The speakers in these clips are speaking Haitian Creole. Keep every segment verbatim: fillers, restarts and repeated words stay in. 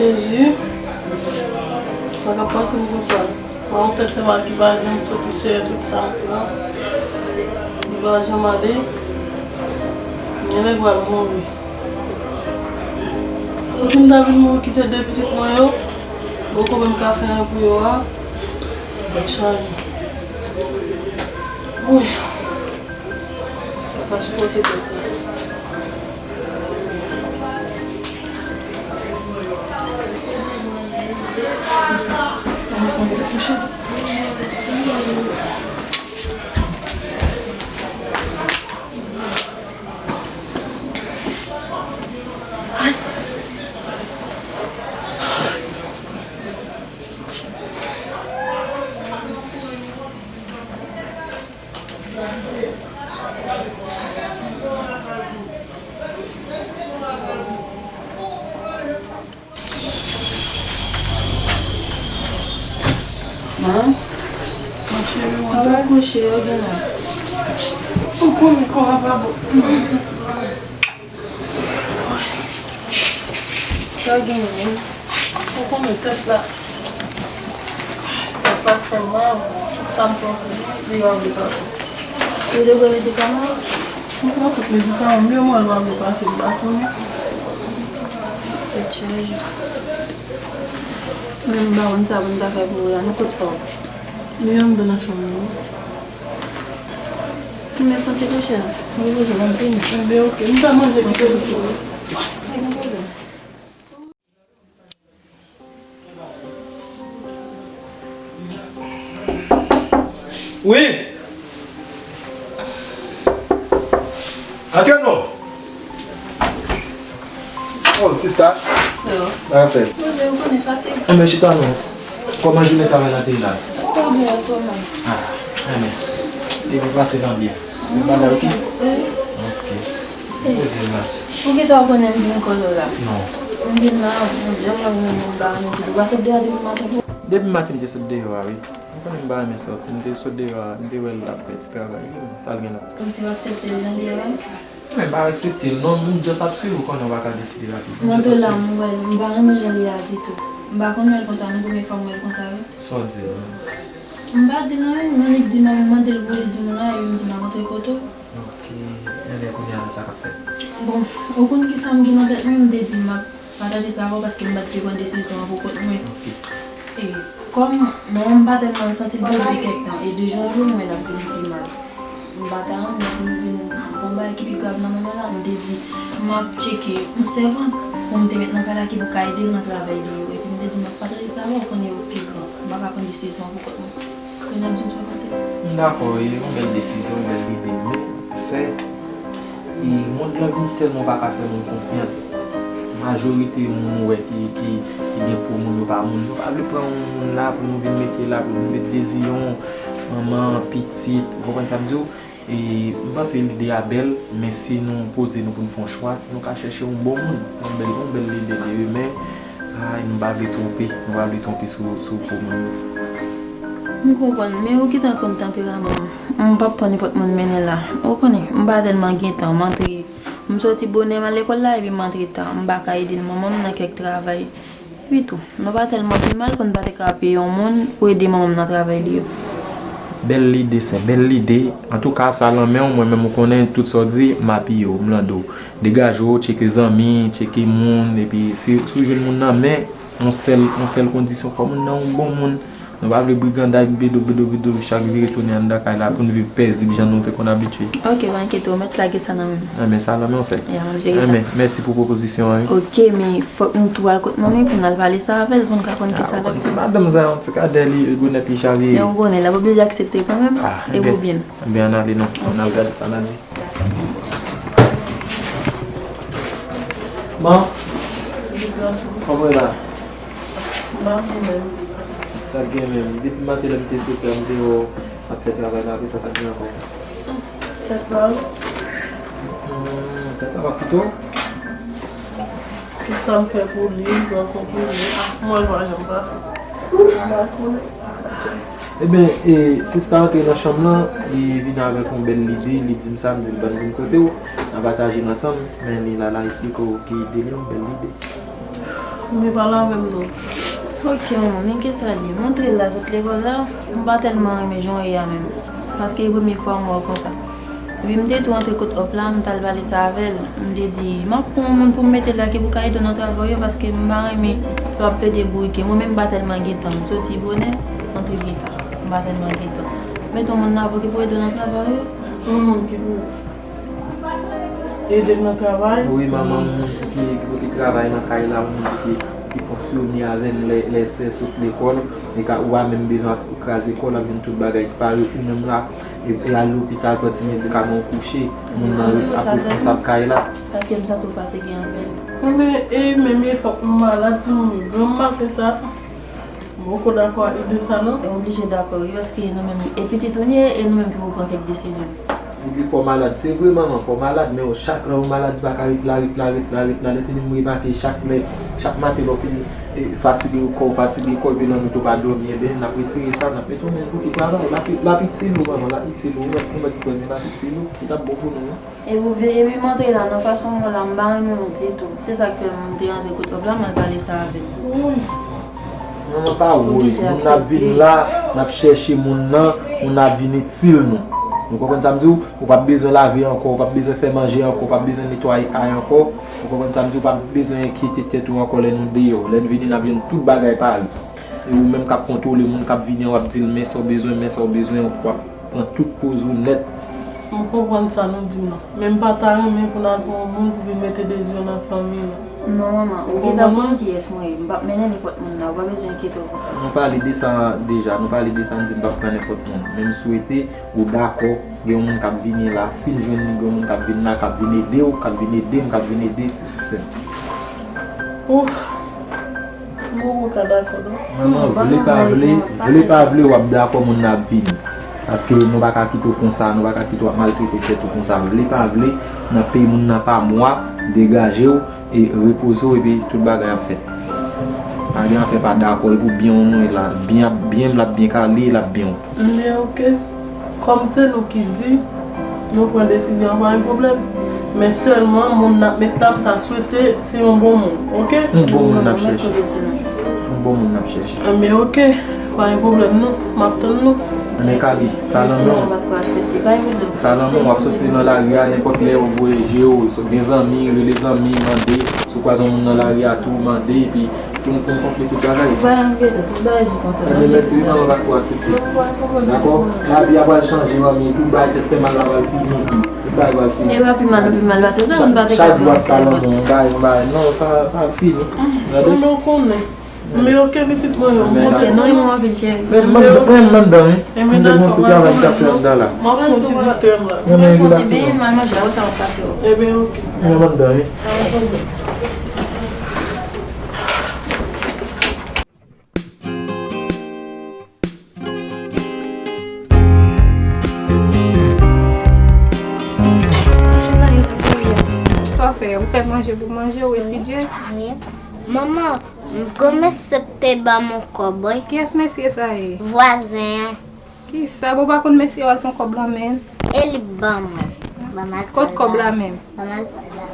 Jezi, sa k ap pase m konsa? Mwen yon tèt fè mal ki pa janm soti sou tout sa m pran. Li pa janm ale. Mwen lè pral mouri. Depi m ta vin mouri kite de pitit mwen yo, poko menm ka fè anyen pou yo a, mwen chanje. Wi. Papa sipote tèt la. Mwen fè yon ti kouche. Mwen cheri, mwen ta kouche, yo gen la. Ou konnen kò a pa bon. Sa genyen? Ou konnen tèt la. Tèt la fè mal. Tout sa m pran pou li, li pa vle pase. Ou te pran medikaman? M pran tout medikaman, men mwen pa vle pase, m pa konnen. Tèt chaje. Men m pa konn sa pou m ta fè pou ou la, nou kot pa w? Li anndan nan chanm nan, wi. Men fon ti kouche la. Mwen kouche, ban m fini. Enben, oke. M ta manje pito. Wi. Antre non. Oh, sista. Yo. Sa fèt? Poze, ou konnen fatig. Enben, chita non. Kòman jounen travay la te ye la? Trè byen, e ou menm? Ah, enben. Te byen pase nan byen. Men bagay oke? Wi. Oke. Poze la. Poukisa ou konnen m vin kote w la? Non. M vin la, m janm wè w menm, m pa renmen di w. Ou pa sot deyò depi maten pou? Depi maten m te sot deyò a, wi. Ou konnen m pa renmen sòti, m te sot deyò a, m te wè l ap fè ti travay li, sa l gen la. Kòmsi w aksepte l jan li ye a? Men m pa aksepte l non, m just ap swiv ou konnen ou pa ka deside rapid. M antre la, m wè l, m pa renmen jan li ye a ditou. M pa konn wè l konsa, non, premye fwa m wè l konsa, wi. Sa w di l? M pa di l anyen, m annik di manman m mande l pou li di moun la, epi m di m ap antre kote w. Ok, enben kounye a la sa k ap fèt? Bon, ou konn kisa m gen nan tèt mwen, m te di m ap pataje sa avè w paske m pa t vle pran desizyon an pou kont mwen. Ok. E kòm manman m pa tèlman santi l byen depi kèk tan, e de jou an jou m wè l ap vin pi mal. M pa ta renmen pou l vin gon bagay ki pi grav nan moman la, m te di m ap tcheke yon sèvant pou m te met nan kay la ki pou ka ede l nan travay li yo, epi m te di m ap pataje sa avè w, kounye a ou pi gran, m pa ka pran desizyon an pou kont mwen. Kounye a m di m sa panse. M dakò, e yon bèl desizyon, yon bèl lide, men sè, e mond lan vin tèlman pa ka fè moun konfyans. Majorite moun ou wè ki, ki, ki gen pou moun yo pa moun. Nou pa vle pran yon moun la pou nou vin mete la, pou nou vin met dezi yon manman, pitit, ou konprann sa m di w? E m panse lide a bèl, men si nou poze nou pou n fè yon chwa, nou ka chèche yon bon moun. Yon bèl, yon bèl lide li ye, men ay, nou pa vle twonpe, nou pa vle twonpe sou, sou po moun yo. M konprann, men ou gentan konn tanperaman m. M p ap pran nenpòt moun mennen la. Ou konnen, m pa tèlman gen tan, m antre, m soti bonè, m al lekòl la, epi m antre ta. M pa ka ede manman m nan kèk travay. Epi tou, nou pa tèlman pi mal pou n pa te ka peye yon moun pou ede manman m nan travay li yo. Bèl lide, sè, bèl lide. Antouka, sa lan men w, mwen menm ou konnen, tout sa w di, m apiye w, m lande w. Degaje w, tcheke zanmi, tcheke moun, epi si, si w jwenn moun nan men, yon sèl, yon sèl kondisyon, fò moun nan yon bon moun. Nou pa vle briganday, bedo, bedo, bedo, chak vire tounen anndan kay la pou n viv pèzib jan nou te konn abitye. Ok, pa enkyete w, mèt lage sa nan men m. Enben, sa nan men w, sè. Ya, m ap jere sa. Enben, mèsi pou pwopozisyon an, wi. Ok, men fòk nou tou al kot manmi pou n al pale sa avè l, pou n ka konn kisa l ap di. Ah, ou konn ti madanm sa, yon ti kadè li, gounèt li chavire. Men ou konnen, l ap oblije aksepte kanmenm. Ah, e enben, pou byen l. Enben, ann ale non. Ok. Ann al gade sa n a di. Man, kòman w ye la? M pa byen menm. Sa k gen menm? Depi maten lè m te soti a, m te wè w ap fè travay la, apre sa, sa k gen ankò? Tèt mal. Hmm, tèt sa p ap kite w? Tout sa m fè pou li, m pran kou pou li. Ah, mwen pa janm pase. M pa konnen. Ebyen, e, sista antre nan chanm lan, li vini avèk yon bèl lide, li di m sa, m di l ban m vin kote w, n a pataje l ansanm, men li la, l a esplike w ki ide li, yon bèl lide. Vin pale avè m non. Ok, manman, men kisa l ye? M antre la, sot lekòl la, m pa tèlman renmen jan w ye a menm. Paske e premye fwa m wè w konsa. Epi m te tou antre kot Op la, m t al pale sa avè l. M te di, m ap pran yon moun pou m mete la ki pou ka ede w nan travay yo, paske m pa renmen lè w ap plede bourike. Mwen menm, m pa tèlman gen tan. M soti bonè, m antre pi ta. M pa tèlman gen tan. Mete yon moun la pou ki pou ede w nan travay yo. Yon moun ki pou ede m nan travay? Wi, manman, yon moun ki, ki pote travay nan kay la, yon moun ki, ki fonksyone avè m lè, lè sè sot lekòl. E ka, ou pa menm bezwen ap kraze kò w, l ap jwenn tout bagay ki pare, ou menm la, e, e al lopital, pran ti medikaman, ou kouche, moun nan res-, ap responsab kay la. Paske m santi w fatige anpil. Enben, e menm e fòk m malad, timoun, granm maten sa. M poko dakò ak ide sa non. Ou oblije dakò wi, paske nou menm, e pitit ou n ye, e nou menm ki pou pran kèk desizyon. Ou di fò w malad, se vre manman, fò w malad, men w chak lè w malad, se pa ka ret la, ret la, ret la, ret la, lè fini m remake chak lè, chak maten lè w fin, e, fatige kò w, fatige kò w, epi lannwit ou pa dòmi, enben, n ap retire sa, n ap mete w menm pou ki travay, l ap, l ap itil ou manman, l ap itil ou, ou mèt, ou mèt kwè m, l ap itil ou, li t ap bon pou nou wi. Epi w veye, epi m antre la, nan fason w la, m pa renmen w ditou. Se sa k fè m te antre kot Op la, m al pale sa avè l. Manman pa woy, moun nan ap vin la, n ap chèche moun nan, moun nan ap vin itil nou. Nou konprann sa m di w? Ou p ap bezwen lave ankò, ou p ap bezwen fè manje ankò, ou p ap bezwen netwaye kay ankò. Ou konprann sa m di w? Ou p ap bezwen enkyete tèt ou ankò lè nou deyò. Lè n vini, n ap jwenn tout bagay pare. E ou menm k ap kontwole moun k ap vini an, w ap di l men sa w bezwen, men sa w bezwen, w ap pran tout poz ou nèt. M konprann sa nou di m nan. Men m pa ta renmen pou n al pran yon moun pou vin mete dezòd nan fanmi nou. Non, manman, ou gentan konn kiyès mwen ye. M p ap mennen nenpòt moun la, ou pa bezwen enkyete w pou sa. Nou pale de sa deja, nou pale de sa, m di m p ap pran nenpòt moun. Men m swete ou dakò, gen yon moun k ap vini la. Si n jwenn li, gen yon moun k ap vin la, k ap vin ede w, k ap vin ede m, k ap vin ede sè m. Ouf! M poko ka dakò non. Manman, vle pa vle, vle pa vle, w ap dakò moun nan ap vini. Paske nou pa ka kite w konsa, nou pa ka kite w ap maltrete tèt ou konsa. Vle pa vle, nan peyi moun nan pa mwa, degaje w, e repoze w, epi tout bagay ap fèt. Pa gen afè pa dakò, e pou byen w nou ye la. Byen ap, byen l ap byen kale, l ap byen w. Men oke. Kòm se nou ki di, nou pran desizyon an, pa gen pwoblèm. Men sèlman, moun n ap met la, m ta swete se yon bon moun, oke? Yon bon moun n ap chèche. Yon bon moun n ap chèche. Enben, oke. Pa gen pwoblèm, non. M ap tann nou. Enben, Kabi, sa nan men w. Sa nan men w, w ap soti nan lari a, nenpòt lè, w voye je w, gen zanmi, rele zanmi, mande. Si w kwaze yon moun nan lari a tou, mande, epi pou n, pou n konplete tout bagay. Ou pa enkyete, tout bagay jis kontan. Enben, mèsi wi, manman, paske w aksepte. Dakò? Lavi a pral chanje, manmi, tout bagay tèt fè mal la pral fini tou. Tout bagay pral fini. E pa pi mal, pi mal pase sa, nou pa te ka panse. Chak jou ap sa lanmou, yon bagay, yon bagay. Non, sa, sa ap fini. Gade. Mwen konnen. Men oke, pitit mwen yo. Oke, nou renmen w anpil, cheri. Men, men, men, men, men, wi. M gen yon ti travay m ta fè anndan la. M ap fè yon ti distrè m la. Men, men, relasyon. Ti beny, m al manje la, ou sa w ap pase w. Enben, oke. Men, men, men, wi. Sa w fè? Ou fè manje pou manje, ou etidye? Wi. Manman, gwo mesye te ban m yon kòb, wi. Kiyès mesye sa ye? Vwazen an. Kisa? Bon, ou pa konn mesye a, w al pran kòb lan men l. E li ban mwen. Ban m al. Kot kòb la menm? Ban m al pran la.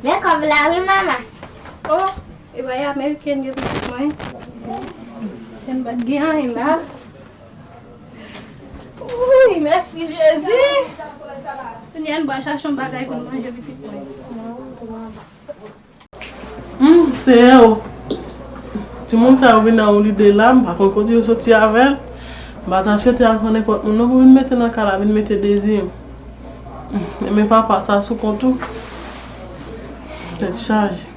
Men kòb la wi, manman. Oh, e bay ameriken gen pitit mwen. Sen bat gen anyen la. Wi, mèsi Jezi. Kounye a n pral chache yon bagay pou n manje pitit mwen. Hmm, Senyè o. Timoun sa yo vin nan yon lide la, m pa konn kote yo soti avè l. M pa ta swete al pran nenpòt moun non pou vin mete nan kay la, vin mete dezi. Hmm, men papa sa sou kont ou. Tèt chaje.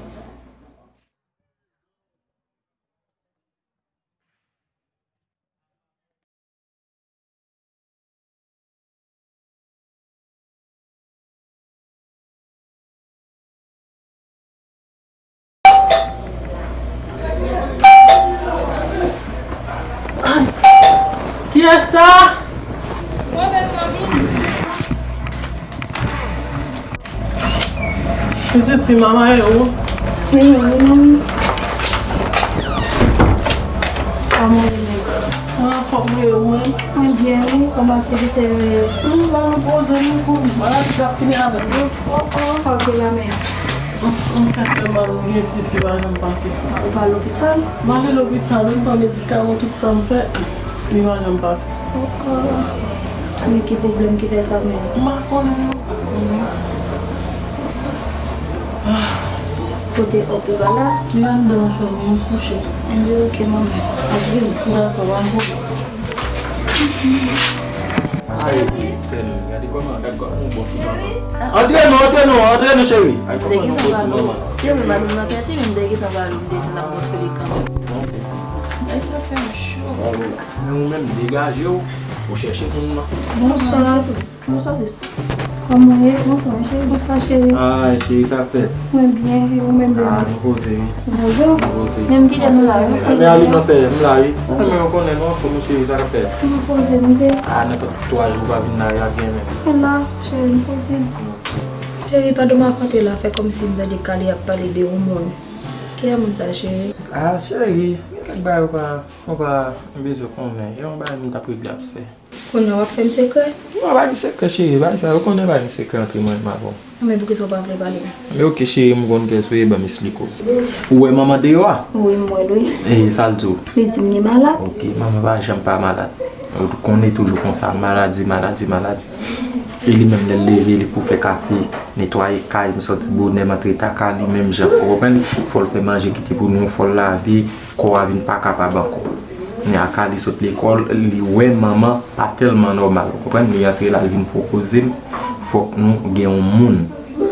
Kiyès sa? Pitit fi manman e ou? Wi, wi, manman. Kòman ou ye? Anfòm, wi, ou menm? Mwen byen, wi. Kòman aktivite yo ye? M la, m poze m kou. Maladi p ap fini avè m, non. Oh, oh, ok, la men. M, m fè fè mal, m gen ti pye pa janm pase. Ou pa lopital? M ale lopital, wi, m pran medikaman, tout sa m fè, li pa janm pase. Oh, oh. Men ki pwoblèm ki fè sa menm? M pa konnen, non. Kote Op la la? Li anndan, cheri, m kouche. Anben, ok, manmi. Ap vini. Dakò, pa gen pwoblèm. Ay, sè m, gade kòman, gade kòman nou bon sou manman. Antre non, antre non, antre non, cheri. Gade kòman nou bon sou manman. Se vre, madanm nan pèdi, men m te gentan pale w, m te di n ap bon sou li kanmenm. Ay, sa fè m cho. Men ou menm, degaje w, ou chèche moun nan. Bonswa. Bonswa, Tris. Kòman w ye? Anfòm, cheri, bonswa, cheri. Ah, cheri, sa k fèt? Mwen byen, e ou menm, bebe? Ah, nou poze, wi. Bonjou. Nou poze. Menm ki lè nou la, wi. Enben, ale non, sè, m la, wi. Enben, ou konnen, nou anfòm, cheri, sa k ap fèt? Nou poze, nou byen. Ah, nan twa jou, ou pa vin la, y ap byen menm. Mwen la, cheri, m poze. Cheri, pandan m ap antre la, fè kòmsi m tande Kali ap pale de yon moun. Kiyès moun sa, cheri? Ah, cheri, gen kèk bagay ou pa, ou pa bezwen konnen. E yon bagay m t ap regle ap sè. Kounye a w ap fè m sekrè? Non, pa gen sekrè, cheri. Bagay sa yo, ou konnen pa gen sekrè antre mwen menm avè w. Men poukisa w pa vle pale m? Men ok, cheri, m konn kiyès ou ye, ban m esplike w. Ou wè manman deyò a? Wi, m wè l, wi. E sa l di w? Li di m li malad. Ok, manman pa janm pa malad. Ou konnen toujou konsa, maladi, maladi, maladi. E li menm lè l leve, li pou fè kafe, netwaye kay, m sòti bonè, m antre ta Kali menm jan. Ou konprann? Fò l fè manje kite pou nou, fò l lave, kò a vin pa kapab ankò. Kounye a Kali sot lekòl, li wè manman pa tèlman nòmal. Ou konprann? Li antre la, li vin pwopoze m, fòk nou gen yon moun.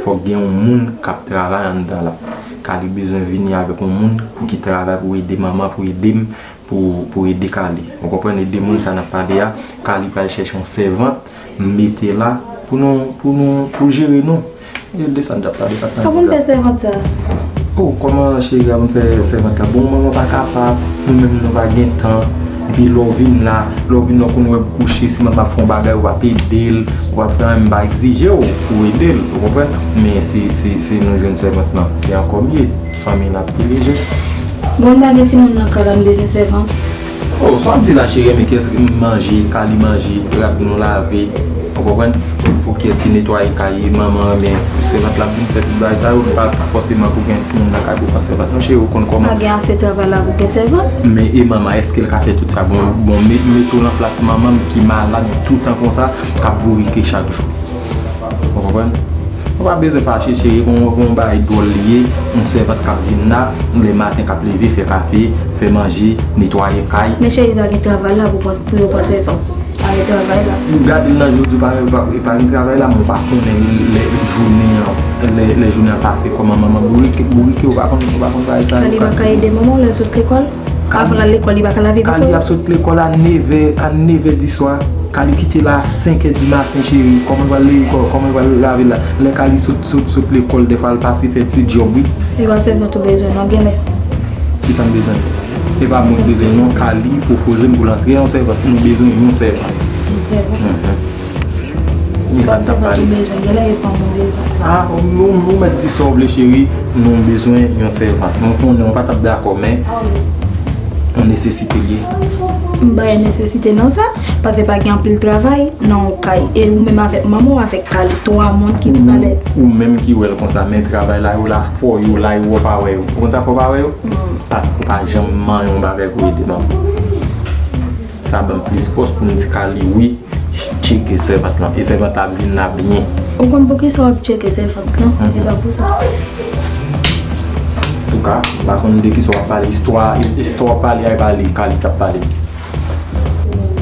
Fòk gen yon moun k ap travay anndan la. Kali bezwen vini avèk yon moun pou ki travay, pou ede manman, pou ede m, pou, pou ede Kali. Ou konprann? E de moun sa n ap pale a, Kali pral chèche yon sèvant, m mete la pou nou, pou nou, pou jere nou. E de sa n t ap pale, pa t nan... Kòman w fè sèvant sa? Oh, kòman cheri a pou n fè sèvant la? Bon, manman pa kapab, nou menm nou pa gen tan. Epi lè w vin la, lè w vin la, w konn wè m kouche, si manman ap fè yon bagay, w ap ede l, w ap fè anyen, m pa egzije w pou w ede l, ou konprann? Men se, se, se nou jwenn sèvant lan, se ankò m ye, fanmi l ap pi leje. Bon, m pa gen timoun nan kay la, m bezwen sèvant. Oh, sa w ap di la, cheri, men kiyès ki manje, Kali manje, rad nou lave, ou konprann? Fò kiyès ki netwaye kay, manman, men sèvant la vin fè tout bagay sa yo, li pa fòseman pou gen timoun nan kay pou pran sèvant, non, cheri, ou konn kòman. Pa gen ase travay la pou gen sèvant. Men e manman, èske l ka fè tout sa? Bon, bon, met, met ou nan plas manman m ki malad toutan konsa, k ap bourike chak jou. Ou konprann? Ou pa bezwen fache, cheri, gon, gon bagay dwòl li ye, yon sèvant k ap vin la, lè maten k ap leve, fè kafe, fè manje, netwaye kay. Men cheri, pa gen travay la pou pran, pou yo pran sèvant. Pa gen travay la. Ou gade l nan je w, ou di pa, pa, pa gen travay la, men ou pa konnen lè jounen an, lè, lè jounen an pase, kòman manman bourike, bourike, ou pa konn, ou pa konn bagay sa yo. Kali pa ka ede manman w lè l sot lekòl? Avan l al lekòl, li pa ka lave piso? Kali ap sot lekòl a nevè, a nevè di swa. Kali kite la a senkè di maten, cheri. Kòman l pral leve kò, kòman l pral lave la? Lè Kali sot, sot, sot lekòl, dèfwa l pase fè ti djòb, wi. E pa sèvant ou bezwen, non, genlè. Kisa m bezwen? E pa mwen k bezwen, non. Kali pwopoze m pou l antre yon sèvant. Nou bezwen yon sèvant. Yon sèvant? Mhm. Wi, sa n t ap pale. Ou bezwen, genlè e fanm ou bezwen. Ah, ou, ou, ou mèt di sa w vle, cheri. Nou bezwen yon sèvant. Mwen konnen w pa t ap dakò, men yon nesesite l ye. M pa yon nesesite nan sa, paske pa gen anpil travay nan yon kay. E ou menm avèk manman w avèk Kali, twa moun ki pou pale. Ou menm ki wè l konsa, men travay la yo la, fò yo la, yo pa wè yo. Ou konn sa fò pa wè yo? Paske w pa janm manyen yon bagay pou ede manman. Sa ban m plis fòs pou m di Kali wi. Tcheke sèvant lan. E sèvant la ap vin la byen. Ou konn poukisa w ap tcheke sèvant lan? E pa pou sa. Antouka, m pa konn de kisa w ap pale. Istwa, istwa w ap pale a, e pa li, Kali k ap pale.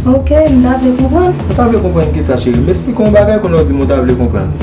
Ok, m ta vle konprann. Ou ta vle konprann kisa, cheri? M esplike w yon bagay, kounye a w di m ou ta vle konprann.